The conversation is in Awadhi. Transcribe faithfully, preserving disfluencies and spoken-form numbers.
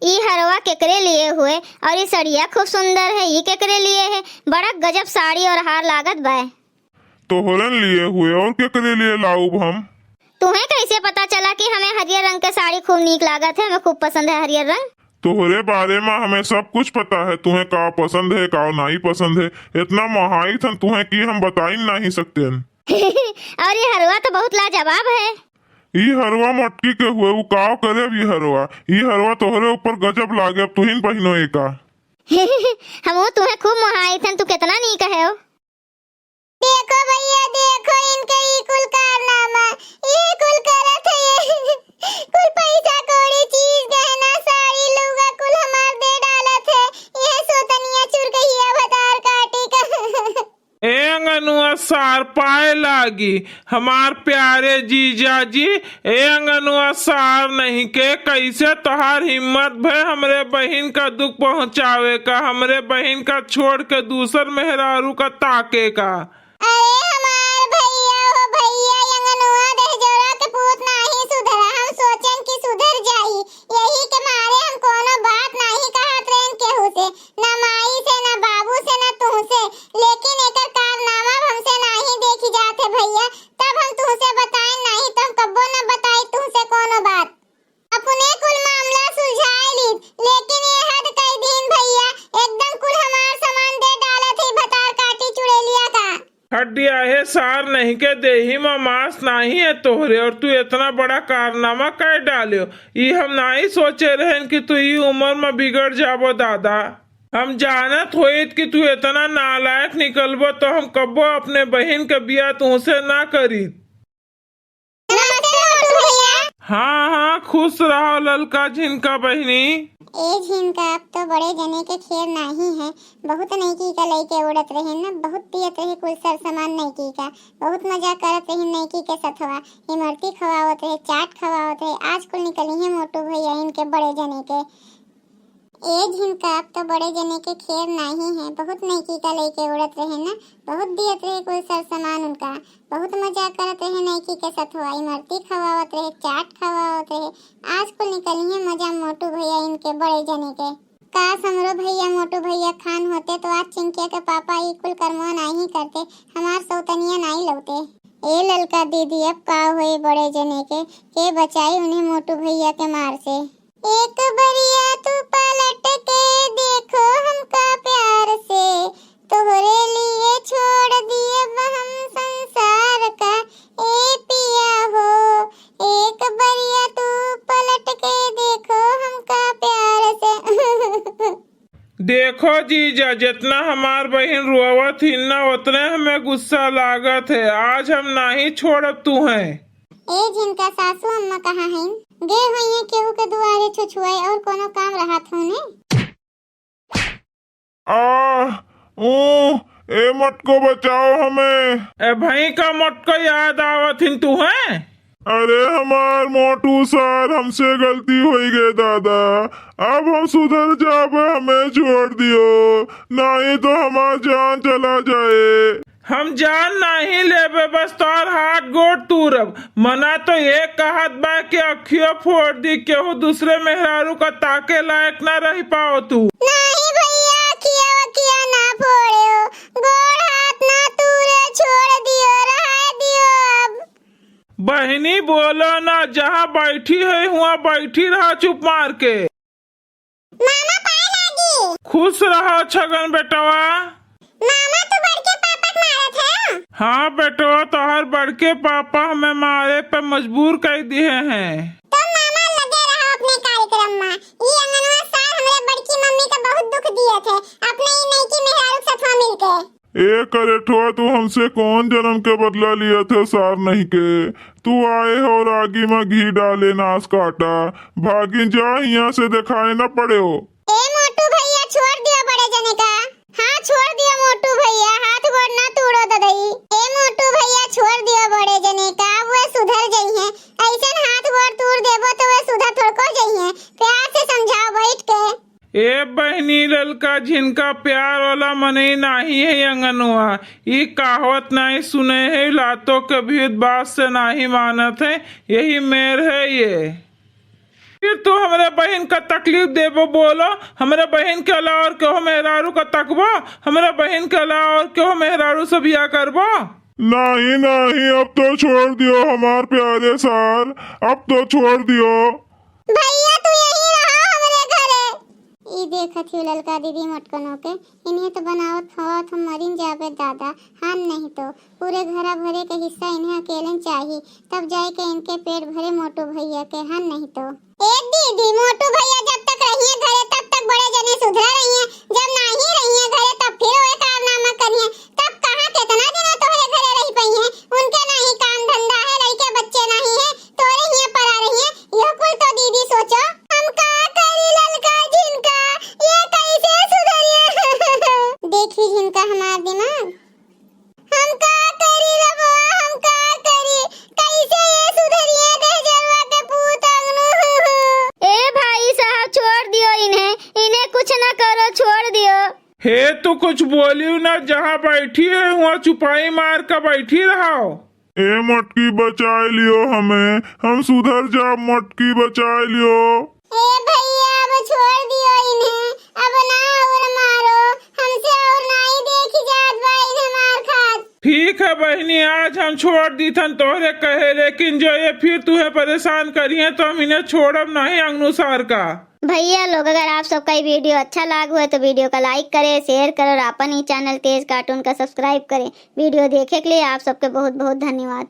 ई हरवा केकरे लिए हुए? और ई सड़िया खूब सुंदर है, ई केकरे लिए है? बड़ा गजब साड़ी और हार लागत बा। तोहरन लिए हुए, और केकरे लिए लाउब हम? तुहें कैसे पता चला कि हमें हरियर रंग के साड़ी खूब नीक लागत है, हमें खूब पसंद है हरियर रंग? तोहरे बारे में हमें सब कुछ पता है, तुहें का पसंद है, का नाहीं पसंद है। इतना मोहाइत हन तुहें कि हम बताई नाहीं सकतेन। और ये हरवा तो बहुत लाजवाब है। ई हरवा मटकी के हुए, उ काव करे अब ई हरवा? ई हरवा तोहरे ऊपर गजब लागे, अब तुहिन पहिनो एका। हमहू तुहें खूब मोहाइत हन, तू कितना नीक है हो। देखो भैया, देखो इनके ई कुल कारनामा, ई कुल करत है ये। कुल पैसा कौड़ी, चीज, गहना, साड़ी, लुगा कुल हमार दे डालत है। ये सोतनिया चुरकहिया भतार काटी का। ए अंगनुआ सार पाए लागी, हमार प्यारे जीजा जी, ए अंगनुआ सार नहीं के, कैसे तोहार हिम्मत भय हमरे बहिन का दुख पहुँचावे का, हमरे बहिन का छोड़ के दूसर मेहरारू का ताके का? अरे हमार भैया हो भैया, अंगनुआ दहजोरा के पूत नाही सुधरा, हम सोचन कि सुधर जाई, यही के मारे हम कोनो बात नाही कहत रहेन केहू से, ना माई से, ना बाबू से, ना तुहसे, लेकिन एकर कारनामा अब हमसे नाही देखी जात है भैया, तब हम तुहसे बताएन, नाही तो हम कब्बो ना बताई तुहसे कोनो बात। अपने कुल मामला सुलझाए लीत, लेकिन ये हद कई दीन भैया, एकदम कुल हमार सामान दे डालत है भतार काटी चुड़ैलिया का। हड्डिया हे सार नहीं के देही मा मांस नाही है तोहरे, और तू इतना बड़ा कारनामा कर डाल्यो। ई हम नाही सोचे रहेन कि तू ई उम्र मा बिगड़ जाबो दादा। हम जानत होइत कि तू इतना नालायक निकलबो तो हम कब्बो अपने बहिन के बियाह तुहसे ना करीत। नमस्ते मोटू भैया। हाँ, हाँ, खुश रहो ललका झिनका बहिनी। ए झिनका, अब तो बड़े जने के खेर नाही है। बहुत नैकी का लइके उड़त रहे न, बहुत पियत रहे कुल सर सामान नैकी का, बहुत मजा करत रहे नैकी के सथवा, इमरती खवावत रहे, चाट खवावत रहे। आज कुल निकली है मोटू भैया इनके बड़े जने के। ए झिनका, अब तो बड़े जने के खेर नाही है, बहुत नैकी का लइके उड़त रहे न, बहुत दियत रहे कुल सर सामान उनका, बहुत मजा करत रहे नैकी के सथवा, इमरती खवावत रहे, चाट खवावत रहे। आज कुल निकली है मजा मोटू भैया इनके बड़े जने के। काश हमरो भैया मोटू भैया खान होते तो आज चिंकिया के पापा ई कुल करमवा नाही करते, हमार सौतनिया नाही लौटे। ए ललका दीदी, अब का होई बड़े जने के, के बचाई उन्हें मोटू भैया के मार से। एक बरिया तू पलट के देखो हमका प्यार से, तोहरे लिए छोड़ दिए हम संसार का, ए पिया हो। एक बरिया तू पलट के देखो हमका प्यार से। देखो जीजा, जितना हमार बहिन रोवत हिन ना, उतने हमें गुस्सा लागत है। आज हम नाही छोड़ब तुहें। ए झिनका, सासू अम्मा कहाँ हैं? गे होइहें केहू के दुआरे छुछुआए, और कोनो काम रहत होने? आ, ऊ, ए मटको बचाओ हमें। ए भाई का मटको याद आवत हिन तुहें? अरे हमार मोटू सार, हमसे गलती होई गए दादा, अब हम सुधर जाब, हमें छोड़ दियो, नाही तो हमार जान चला जाए। हम जान नाही लेबे, बस तोर हाथ गोड़ तूरब। मना तो ये कहत बा कि अखियो फोड़ दी, केहू दूसरे मेहरारू का ताके लायक ना रह पाओ तू। नाही भैया, अखिया वखिया ना फोड़े हो, गोड़ हाथ ना तूरे, छोड़ दियो, रहा दियो अब। बहिनी बोलो ना, जहाँ बैठी है हुआ बैठी रहा चुप मार के। मामा पाए लागी। खुश रहो छगन बेटवा। मामा तू बड़के पापा के मारत है? हाँ बेटवा, तोहर बड़के पापा हमें मारे पे मजबूर कर दिए हैं। तो मामा लगे रहो अपने कार्यक्रम में। ई अंगनवा सार हमरे बड़की मम्मी का बहुत दुख दिए थे, अपने ई नईकी मेहरारू के सथवा मिलके। ए करेठवा, तू हमसे कौन जन्म के बदला लिया थे सार नहीं के? तू आए हो रागी में घी डाले नास काटा, भागी जा हियां से देखाए न पड़े हो। ए मोटू भैया छोड़ दियो बड़े जने का। हाँ छोड़ दियो मोटू भैया, हाथ गोड़ ना तोड़ो ददई। ए मोटू भैया छोड़ दियो बड़े जने का, वो सुधर जइहें। ऐसन हाथ गोड़ तोड़ देबो तो वो सुधर थोड़को जइहें। प्यार से समझाओ बैठ के। ए बहिनी ललका, झिनका प्यार वाला मनई नाही है अंगनवा। ई कहावत नाही सुने है, लातो के भी बात से नाही मानत है, यही मेर है ये। फिर तू हमरे बहिन का तकलीफ देबो, बोलो? हमरे बहिन के अलावा और केहू मेहरारू का तकबो? हमरे बहिन के अलावा और केहू मेहरारू से बियाह करबो? नहीं, नहीं, अब तो छोड़ दियो हमार प्यारे सार, अब तो छोड़ दियो। भैया, तू यहीं रहा हमरे घरे। ई देखत ही ललका दीदी मोटकनो के, इन्हें तो बनावत खवावत हम मरिन जाबे दादा, हन नहीं तो। पूरे घरा भरे के हिस्सा इन्हें अकेले चाही, तब जाए के इनके पेट भरे मोटू भैया के, हन नहीं तो। ए दीदी, मोटू भैया जब तक रहिए घरे तब तक बड़े जने सुधरा रहिए, जब नाही रहिए घरे तब फिर ओए कारनामा करिए, तब कहाँ केतना दिनों तोहरे घरे रह पइहे, उनके नाही काम धंधा है, लइके बच्चे नाही है, तोरे हियां परा रहिए, यह कुल तो दीदी सोचो। हम का करी ललका जिनका, ये कैसे सुधरिए? देखी जिनका हमार दिमाग। हम का करी लबवा, हम का करी, कैसे ये सुधरिए दहेजरवा के पूत अंगनू? ए भाई साहब, छोड़ दियो इन्हें, इन्हें कुछ न करो, छोड़ दियो। हे, तू कुछ बोलियो ना, जहाँ बैठी है वहाँ चुपाई मार के बैठी रहो। ए मोटकी, बचाए लियो हमें, हम सुधर जाब मोटकी, बचाए लियो। ए भैया, अब छोड़ दियो इन्हें, अब ना और मारो, हमसे और नाई देखी जात बा इन्हें मार खात। ठीक है बहिनी, आज हम छोड़ दीथन तोहरे कहे, लेकिन जो ये फिर तुहे परेशान करिए तो हम इन्हें छोड़ब नहीं अंगनू सार का। भैया लोग, अगर आप सबका ये वीडियो अच्छा लाग हुए तो वीडियो का लाइक करें, शेयर करें और अपन ही चैनल तेज कार्टून का सब्सक्राइब करें। वीडियो देखे के लिए आप सबके बहुत बहुत धन्यवाद।